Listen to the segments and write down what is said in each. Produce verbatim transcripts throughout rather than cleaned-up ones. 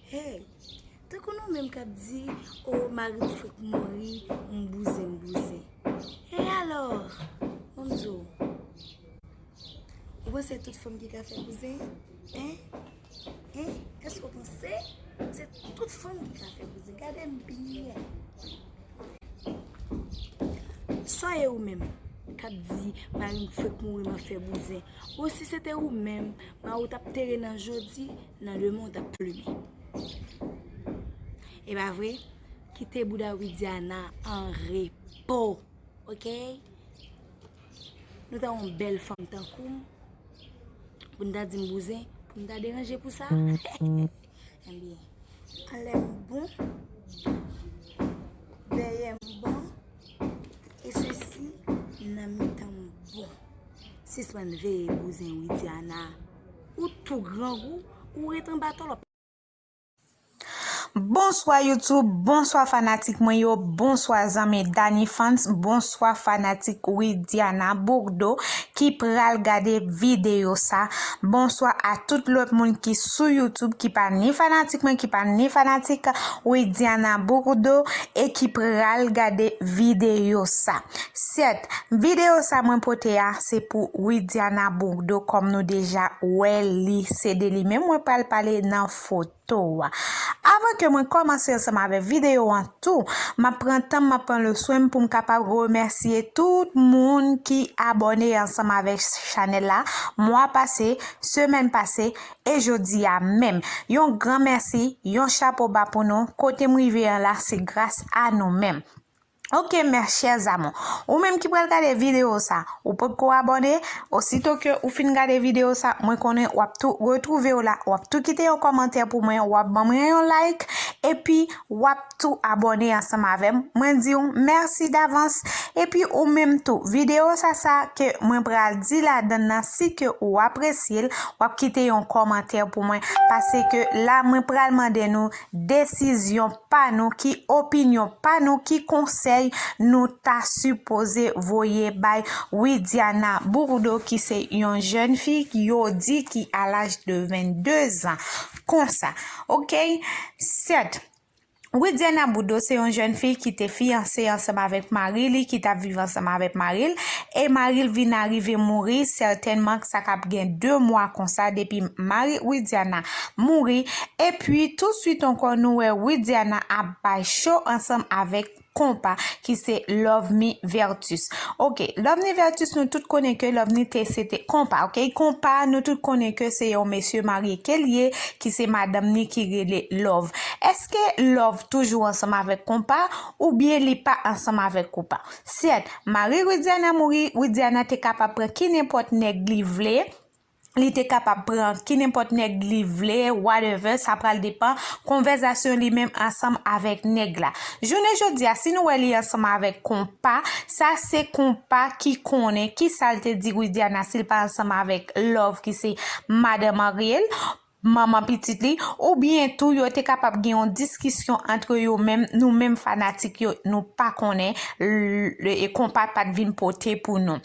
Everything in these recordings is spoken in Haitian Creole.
Hey, tankou nou menm k ap di, o, mari m fèk mouri, m bouzen, m bouzen. E alò, ban m di w, ou panse tout fanm ki ka fè bouzen? Hein? Hein? Èske w panse se tout fanm ki ka fè bouzen? Gade m byen. Sa w ye ou menm k ap di, mari m fèk mouri, m ap fè bouzen? Ou si se te ou menm, mari w t ap tere nan jodi, nan demen w t ap plimen. E pa vre? Kite bouda Widiana an repo, oke? Nou ta yon bèl fanm tankou m, pou n ta di m bouzen, pou n ta deranje pou sa? Ebyen, anlè m bon, dèyè m bon, e sesi nan mitan m bon. Sispann veye bouzen Widiana. Ou tou grangou, ou ret anba tòlòp. Bonswa YouTube, bonswa fanatik mwen yo, bonswa zanmi Dany Fans, bonswa fanatik Widiana Bourdeau ki pral gade videyo sa. Bonswa a tout lòt moun ki sou YouTube ki pa ni fanatik mwen, ki pa ni fanatik Widiana Bourdeau e ki pral gade videyo sa. Sèt, videyo sa mwen pote a se pou Widiana Bourdeau, kòm nou deja wè li se de li menm mwen pral pale nan foto to a. Avan ke mwen kòmanse ansanm avèk videyo an tou, m ap pran tan m, m ap pran le swen m pou m kapab remèsye tout moun ki abòne ansanm avèk chanèl la mwa pase, semèn pase e jodi a menm. Yon gran mèsi, yon chapo ba pou nou. Kote m rive an la, se gras a nou menm. Ok, mes chers amours. Ou menm ki pral gade videyo sa, ou potko abòne, osito ke ou fin gade videyo sa, mwen konnen w ap tou retwouve w la, w ap tou kite yon kòmantè pou mwen, w ap ban mwen yon like, epi w ap tou abòne ansanm avè m. Mwen di w mèsi davans. Epi ou menm tou, videyo sa, sa ke mwen pral di ladann nan, si ke ou apresye l, w ap kite yon kòmantè pou mwen, paske la mwen pral mande nou desizyon pa nou, ki opinyon pa nou, ki konsèy nou ta sipoze voye bay Widiana Bourdeau, ki se yon jèn fi ki yo di ki a laj de vennde zan. Konsa, ok? Sèt, Widiana Bourdeau se yon jèn fi ki te fiyanse ansanm avèk mari li, ki t ap viv ansanm avèk mari l, e mari l vin arive mouri, sètènman sa k ap gen de mwa konsa depi mari Widiana mouri, epi touswit ankò nou wè Widiana ap bay cho ansanm avèk konpa ki se Lovemy Vertus. Ok, Lovemy Vertus nou tout konnen ke Lovemy te se te konpa, ok? Konpa nou tout konnen ke se yon mesye marye ke l ye, ki se madanm ni ki rele Love. Èske Love toujou ansanm avèk konpa oubyen li pa ansanm avèk konpa? Sèt, mari Widiana mouri, Widiana te kapab pran ki nenpòt nèg li vle. Li te kapab pran ki nenpòt nèg li vle, whatever, sa pral depan konvèzasyon li menm ansanm avèk nèg la. Jounen jodi a, si nou wè li ansanm avèk konpa, sa se konpa ki konnen ki sa l te di Widiana si l pa ansanm avèk Love ki se madanm marye l, manman pitit li, oubyen tou yo te kapab gen yon diskisyon antre yo menm, nou menm fanatik yo, nou pa konnen, l-, e konpa pa t vin pote pou nou.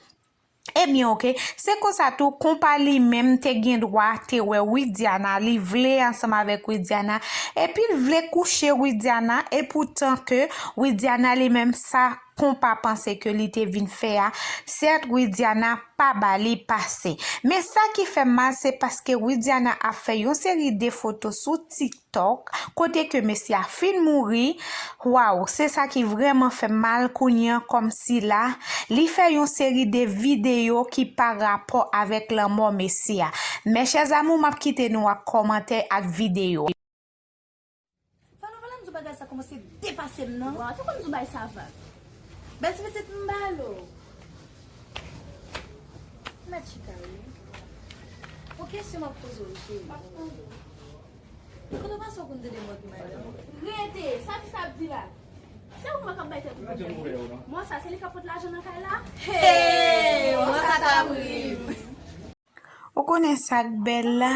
Ebyen, ok, se konsa tou, konpa li menm te gen dwa te wè Widiana, li vle ansanm avèk Widiana, epi l vle kouche Widiana, e poutan ke Widiana li menm sa konpa panse ke li te vin fè a, sèt Widiana pa ba li pase. Men sa ki fè m mal, se paske Widiana ap fè yon seri de foto sou TikTok, TikTok, kote ke mesye a fin mouri. Waw, se sa ki vrèman fè m mal kounye a, kòmsi la, li fè yon seri de videyo ki pa rapò avèk lanmò mesye a. Mes chers amours, m ap kite nou ak kòmantè ak videyo. Falo, falo, m di w bagay sa kòmanse depase m, non? Waw, te konn di w bay sa vag. Bèl ti pitit m balo. Mèt chita, wi. Yon kesyon m ap poze w, cheri. Kote w pase w konn tande mò ki madanm? Rete! Sa fi sa ap di la? Se ou menm k ap bay tèt ou pwoblèm, wi. Mò sa, se li k ap pot lajan nan kay la? Hey! Mò sa t ap ri m. Ou konnen sa k bèl la?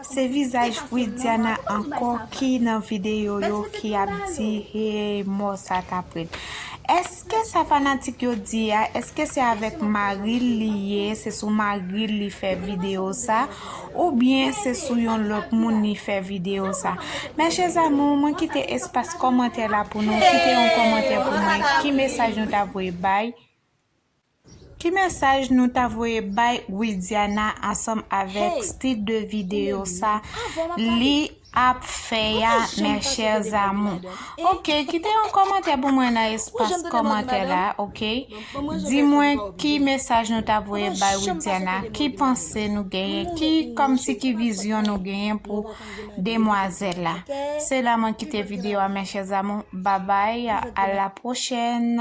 Se vizaj Widiana ankò ki nan videyo yo ki ap di, hey, mò sa t ap ri m. Èske sa fanatik yo di a, èske se avèk mari l li ye, se sou mari l li fè videyo sa, oubyen se sou yon lòt moun li fè videyo sa? Mes chers amours, mwen kite espas kòmantè la pou nou, kite yon kòmantè pou mwen, ki mesaj nou ta voye bay? Ki mesaj nou ta voye bay Widiana ansanm avèk stil de videyo sa li ap fè a, mes chers amours? Ok, kite yon kòmantè pou mwen nan espas kòmantè la, ok? Di mwen ki mesaj nou ta voye bay Widiana, ki panse nou genyen, ki kòmsi ki vizyon nou genyen pou demwazèl la. Se la mwen kite videyo a, mes chers amours. Bye bye, à la prochaine.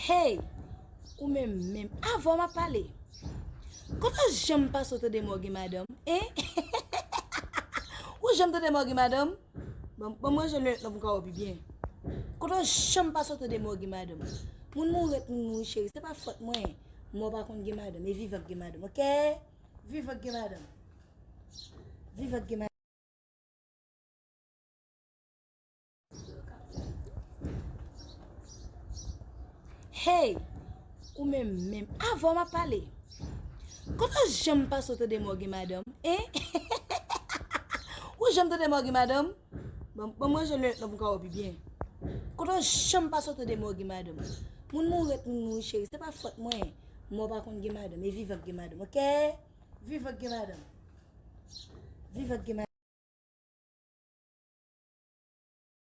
Hey, ou menm menm, avan m ap pale. Kote w janm pase w tande mò gen madanm, en? Ou janm tande mò gen madanm? Bon, bon, mwen jwenn lè nan pou ka wè pi byen. Kote w janm pase w tande mò gen madanm? Moun mouri rete moun mouri, cheri, se pa fòt mwen. Mò pa konn gen madanm, e vivan k gen madanm, ok? Vivan k gen madanm. Vivan k gen madanm. Hey, ou menm menm, avan m ap pale. Kote w janm pase w tande mò gen madanm, en? Ou janm tande mò gen madanm? Bon, bon, mwen jwenn lè nan pou ka wè pi byen. Kote w janm pase w tande mò gen madanm? Moun mouri rete moun mouri, cheri, se pa fòt mwen. Mò pa konn gen madanm, e vivan k gen madanm, ok? Vivan k gen madanm. Vivan k gen madanm.